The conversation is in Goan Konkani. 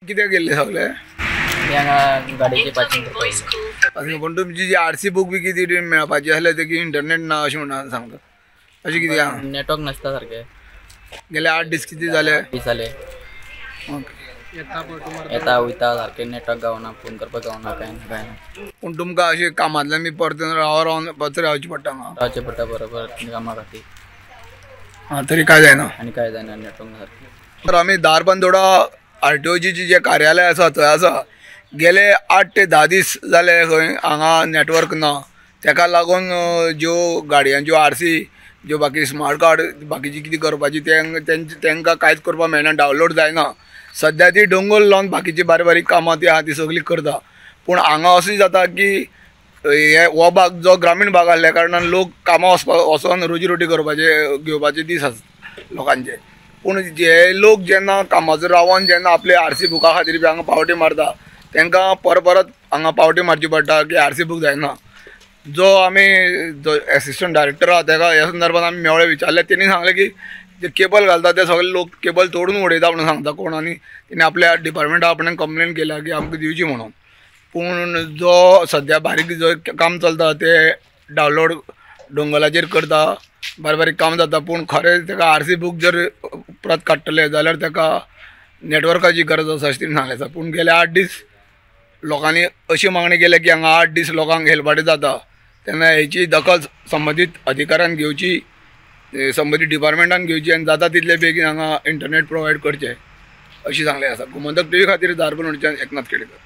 कितें केल्लें सगळें? हांगा गाडयेची पासिंग करपाक. पूण तुमची जी आरसी बूक बी कितें मेळपाची आसल्यार ते इंटरनेट ना अशें म्हणून सांगता, अशें कितें आहा? नेटवर्क नासता सारकें. गेले 8 दीस कितें जाले? दीस जाले. येता वयता सारकें नेटवर्क गावना, फोन करपाक गावना, कांय ना कांय ना. पूण तुमकां अशें कामांतल्यान बी परत राव रावन परत रावचें पडटा हांगा? रावचें पडटा बरोबर कामा खातीर. आं, तरी कांय जायना? आनी कांय जायना, नेटवर्क सारकें. तर आमी धारबांदोडा आरटीओची जें कार्यालय आसा थंय आसा. गेले 8 ते 10 दीस जाले खंय हांगा नेटवर्क ना. तेका लागून ज्यो गाडयांच्यो आरसी, ज्यो बाकी स्मार्ट कार्ड बाकीची कितें करपाची तेंकां कांयच करपाक मेळना, डावनलोड जायना. सद्या ती डोंगर लावन बाकीची बारीक बारीक कामां ती आहा ती सगळीं करता. पूण हांगा अशें जाता की हे हो भाग जो ग्रामीण भाग आसल्या कारणान लोक कामां वचपाक वचोन रोजी रोटी करपाचे घेवपाचे दीस आसता लोकांचे. पूण जे लोक जेन्ना कामाचो रावन जेन्ना आपले आरसी बुका खातीर बी हांगा पावटी मारता तेंकां परत परत हांगा पावटी मारची पडटा की आरसी बूक जायना. जो आमी जो एसिस्टंट डायरेक्टर आहा तेका ह्या संदर्भात आमी मेवळे विचारले, तेणी सांगलें की जे केबल घालता ते सगळे लोक केबल तोडून उडयता म्हणून सांगता कोण, आनी तेणी आपल्या डिपार्टमेंटा आपणें कंप्लेन केल्या की आमकां दिवची म्हणून. पूण जो सद्या बारीक जो काम चलता ते डावनलोड डोंगलाचेर करता, बारीक बारीक काम जाता. पूण खरें तेका आरसी बूक जर परत काडटले जाल्यार तेका नेटवर्काची गरज आसा अशें तेणी सांगलें आसा. पूण गेले 8 दीस लोकांनी अशी मागणी केल्या की हांगा 8 दीस लोकांक हेलपाटे जाता, तेन्ना हेची दखल संबंदीत अधिकाऱ्यान घेवची, संबंदीत डिपार्टमेंटान घेवची आनी जाता तितले बेगीन हांगा इंटरनेट प्रोवायड करचें अशें सांगलें आसा. गोमंतक टीव्ही खातीर धारबांदोडेच्यान एकनाथ खेडेकर.